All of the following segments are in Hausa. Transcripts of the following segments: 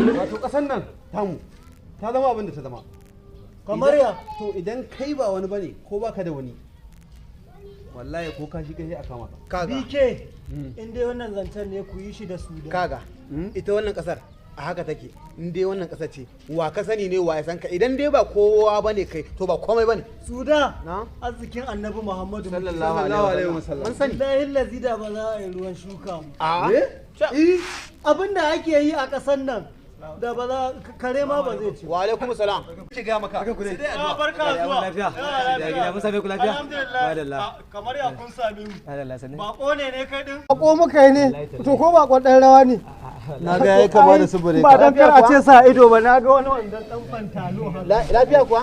Wato kasan nan tamu ta zama abin da ta zama. Kamar ya? To idan kai ba wani bane ko baka da wani, wallahi ko ka shiga sai a kama ka. Kaga. BK, in dai wannan zancen ne ku yi shi da su da. Kaga, ita wannan kasar a haka take, in dai wannan kasar ce, wa ka sani ne wa ya san ka, idan dai ba kowa bane kai to ba komai bane. Suda, Na? arzikin Annabi Muhammadu muke. Sallallahu alaihi wasallam. Mun sani. Billahi lazi da ba za a yi ruwan shuka mu. A Eh? Abin da ake yi a ƙasar nan da ba za kare ma ba zai ci. Wa alaikum salam. Ke ga maka. Sai dai addu'a. Barka zuwa. Lafiya. Ya gida mun same ku lafiya? Alhamdulillah. Madalla. Kamar ya kun same mu. Madalla sannu. Bako ne ne kai din? Bako muka yi ne, to ko bakon ɗan rawa ne. Na ga yayi kama da subure. Ba dan kar a ce sa ido ba, na ga wani wanda dan fantalo haka. Lafiya kuwa?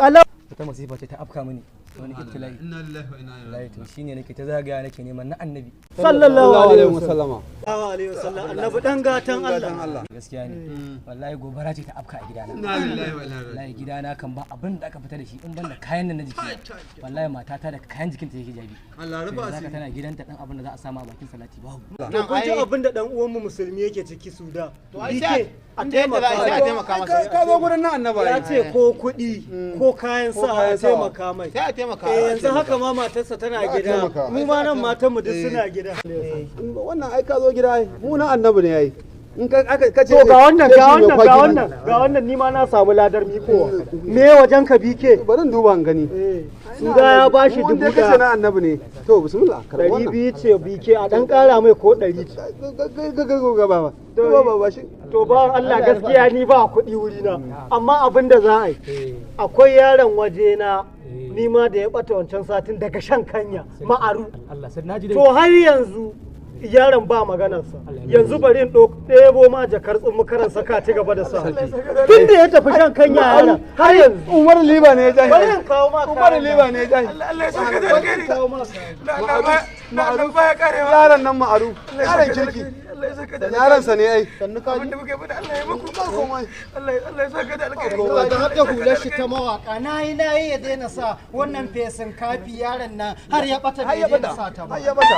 Wata masifa ce ta afka mini. Wani ibtila'i. Inna lillahi wa inna ilaihi Wallahi to shine nake ta zagaya nake neman na annabi. Sallallahu alaihi wasallama. Sallallahu alaihi wasallam. Annabi dan gatan Allah. Gaskiya ne. Wallahi gobara ce ta afka a gidana. Inna lillahi wa inna ilaihi. Wallahi gidana kan ba abin da aka fita da shi in ban da kayan nan na jiki. Wallahi matata da kayan jikinta yake jabi. Allah rufa Yanzu haka asiri. tana gidanta dan abin da za a samu a bakin salati babu. To kun ji abin da dan uwanmu musulmi yake ciki Suda. To ai BK, sai a yadda za a yi sai a taimaka. taimaka masa. Ka zo gurin nan annaba. Ya ce ko kuɗi ko kayan Ko sa a kayan sawa. taimaka mai. Sai a taimaka. Eh yanzu haka ma matarsa tana Za a gida. taimaka. Mu ma nan matanmu duk suna gida. Wannan ai ka zo gida ai. Mu na annabi ne ai. In ka aka kace To ga wannan ga wannan ga wannan ga wannan ni ma na samu ladar mikowa. Me wajen ka BK? Bari in duba in gani. Suda ya bashi Mu wanda dubu kace ɗaya. na annabi ne. To bismillah karɓi Ɗari wannan. biyu ce BK a ɗan ƙara mai ko ɗari ce. Ga ba ba. Ba ba shi. To ba Allah gaskiya ni ba kuɗi wurina amma abin da za a yi akwai yaron waje na ni ma da ya ɓata wancan satin daga shan kanya ma'aru. Allah sai naji dai. To har yanzu yaron ba maganarsa yanzu bari in ɗebo ma jakar tsummukaran saka ci gaba da sa. Tun da ya tafi shan kanya yaron har yanzu. Umar Liba ne ya jahi. Bari in kawo ma Umar kayan Liba ne ya jahi. Allah ya saka da Bari in alkhairi. kawo ma kayan. Na baya karewa. Yaron nan ma'aru. Yaron kirki. Allah ya saka da Yaron sa ne ai. Sannu ka ji. abinda muke faɗa Allah ya muku. Ba komai. Allah Allah ya saka da alkhairi. Ba Da har da hular shi ta mawaka na yi na yi ya daina sa wannan fesin kafi yaron nan har ya bata Har bai ya daina bata. sa ta ba. Har ya bata.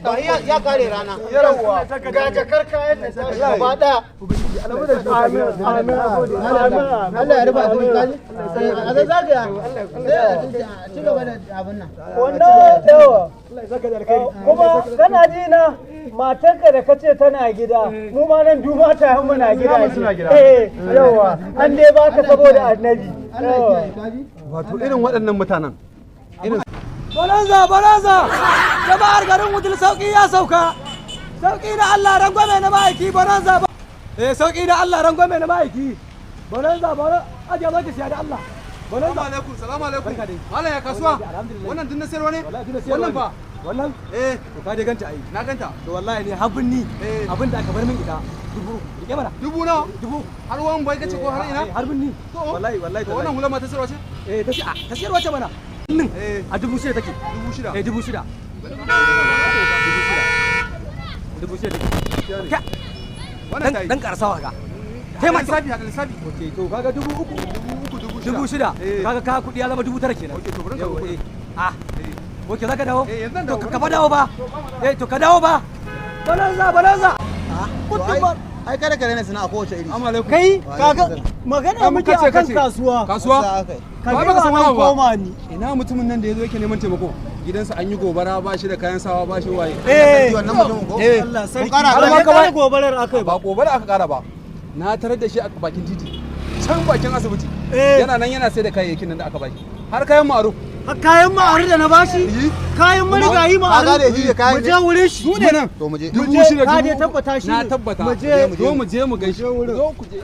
Ba ya kare rana. Yawwa. Ga jakar kayan da ta gaba ɗaya. Amin amin amin. Allah ya rufa asiri kaji. A zai zagaya. Sai a ci gaba da abin nan. Wannan yawa. Kuma kana ji na matarka da kace tana gida mu ma nan duma ta muna gida. Suna gida. Eh yawa an dai baka saboda annabi. Allah ya kiyaye kaji. Wato irin waɗannan mutanen. Irin Bonanza, bonanza! Jama'ar garin Wudil sauki ya sauka. Sauki na Allah rangwame na ma'aiki bonanza. Eh sauki na Allah rangwame na ma'aiki. Bonanza, bonanza, aje zo ki siya da Allah. Bonanza. alaikum, salamu alaikum. Barka dai. Malam ya kasuwa? Alhamdulillah. Wannan din na sayarwa ne? Wallahi duk na siyarwa Wannan ne. fa? Wannan Eh, to ka dai ganta ai. na ganta. To wallahi ne har binni Eh. abin da aka bar min ita 3000. Rike mana. Dubu nawa? 3000. Har wani bai kace ko har ina? Eh, har binni. To. Wallahi wallahi. To wannan hula ma ta sayarwa ce? Eh ta ta siyarwa ce mana. Nan Eh. a 6000 take. 6000. Eh 6000. 6000. 6000 take. Ka Wannan ta dan yi. dan karasawa ga. Kai ma lissafi, hada lissafi. Okay, to kaga 3000 3000, 6000. 6000. Eh. Kaga ka kudi ya zama 9000 kenan. Okay, to bari ka Yawwa, karɓi eh. Ah. Okay, zaka dawo? Eh, yanzu zan To dawo, ka fa dawo ba. Eh, to ka dawo ba. Bonanza, bonanza. To ai kada ka raina sana'a kowace iri. Assalamu alaikum. Kai kaga magana muke Kace, akan kace. kasuwa. Kasuwa? Sa aka yi. Ka Ba ga baka san wani nan abu ba. koma ni. Ina mutumin nan da yazo yake neman taimako. Gidansa an yi gobara ba shi da kayan sawa ba shi waye. Eh Wannan mutumin ko? Eh, Allah sarki. Kun kara Ba har ma dai ka ƙara ba- gobarar akai ba. ba gobara aka kara ba. Na tarar da shi a bakin titi. Can bakin asibiti. Eh. Yana nan yana sai da kayayyakin nan da aka baki. Har kayan ma'aruf. Ha, kayan ma'aru da na bashi? Yi. Kayan marigayi Ka ma'aru. gane shi da kayan Mu je wurin shi. Su ne nan. To mu je. 6000. Ka dai tabbata shi Na ne. tabbata. Mu je. Zo mu je mu gaishe. Zo ku je.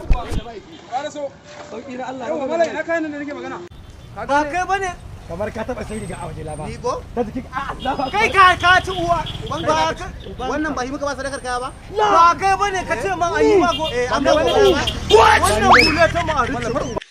Ƙara so. Sauki na Allah. Yau malam ina kayan nan da nake magana. Ba kai bane. Kamar ka taba sai riga a waje laba. Ni ko? Ta jikin a a Kai ka ci uwa. Ba ka Wannan ba shi muka ba sadakar kaya ba? ba kai bane ka ce man ayi ma go. Eh, an ba gobara ba. Wannan hula ta ma'aru ce.